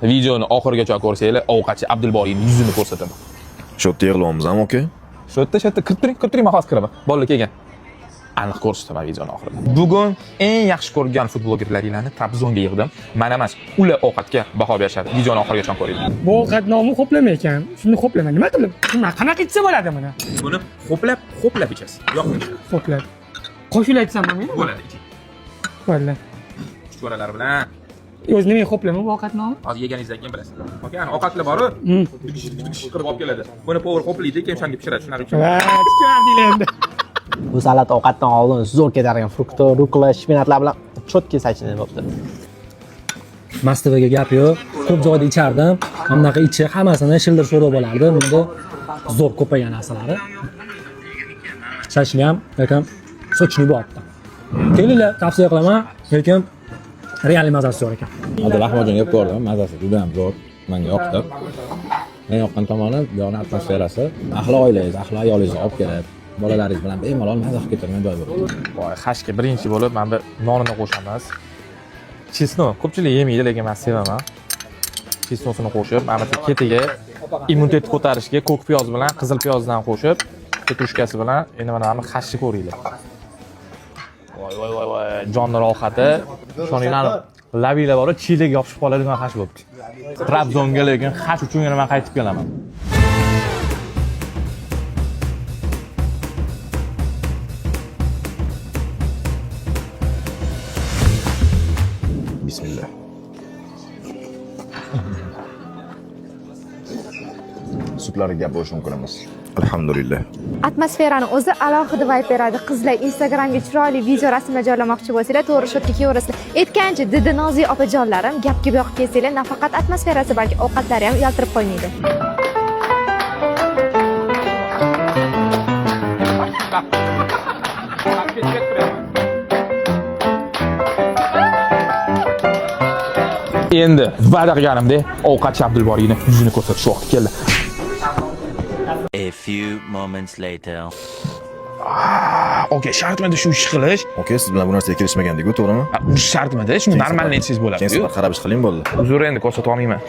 Videoni oxirigacha ko'rsanglar, ovqatchi Abdulboriyning yuzini ko'rsataman. Shu yerda yig'layapmiz ham, aka. Shu yerda kirib turing, kirib turing, men hozir kiraman. Bolalar kelgan. Aniq ko'rsataman videoni oxirida. Bugun eng yaxshi ko'rgan futblogerlaringlarni Trabzonga yig'dim. Mana emas, ular ovqatga baho berishadi. Videoni oxirigacha ko'ringlar. Bu ovqat nomi ho'plama ekan. Shuni ho'plama. Nima qilib? Nima qanaqa ichsa bo'ladi buni? Buni ho'plab, ho'plab ichasiz. Yoqmaydi. Ho'plab. Qo'shilib aytsam bo'lmaydi? Bo'ladi, iching. Bo'ladi. Chuchvaralar bilan O'zi nima ho'plama bu ovqat nomi? hozir yeganingizdan keyin bilasiz. Aka, ana ovqatlar bor-u, qilib olib keladi. Buni povar ho'playdi, keyin o'shanga pishiradi. Shunaqa uchun. Va, tushundinglar endi. Bu salat ovqatdan oldin zo'r ketadigan frukti, rukola, shpinatlar bilan cho'tki сочинение bo'libdi. Mastivaga gap yo'q. Ko'p joyda ichardim. Mana bunaqa ichi hammasini shildir sho'rva bo'lardi. Bunda zo'r ko'paygan narsalari. Shashlik ham lekin сочный bo'lyapti. Kelinglar, tavsiya qilaman, lekin real mazasi zo'r ekan. Hozir lahmacun yeb ko'rdim, mazasi juda ham zo'r, menga yoqdi. Eng yoqqan tomoni bu yoqni atmosferasi. Ahli oilangiz, ahli ayolingizni olib kelib, bolalaringiz bilan bemalol maza qilib ketadigan joy bo'ladi. Voy, xashga birinchi bo'lib mana bu nonini qo'shamiz. Chesno, ko'pchilik yemaydi, lekin men sevaman. Chesnosini qo'shib, mana bu ketiga immunitetni ko'tarishga ko'k piyoz bilan qizil piyozdan qo'shib, petrushkasi bilan endi mana bu xashni ko'ringlar. Voy voy voy voy, jonni rohati. Ishoninglar, labinglar bor, chiylik yopishib qoladigan xash bo'libdi. Trabzonga lekin xash uchun yana men qaytib kelaman. Bismillah. Sutlariga gap bo'lishi mumkin emas. Alhamdulillah. Atmosferani o'zi alohida vibe beradi. Qizlar Instagramga chiroyli video rasmlar joylamoqchi bo'lsanglar, to'g'ri shu yerga kelaverasizlar. Aytgancha, Didi Nozi opajonlarim, gapga bu yoqqa kelsanglar, nafaqat atmosferasi, balki ovqatlari ham uyaltirib qo'ymaydi. Endi va'da qilganimdek, ovqatchi Abdulboriyni yuzini ko'rsatish vaqti keldi. A few moments later. Okey, shartmidi shu ish qilish? Aka, siz bilan bu narsaga kelishmagandik-ku, to'g'rimi? Shart shartmidi, shuni normalni aytsangiz bo'ladi. Keyin safar qarab ish qiling bo'ldi. Uzr, endi ko'rsata olmayman.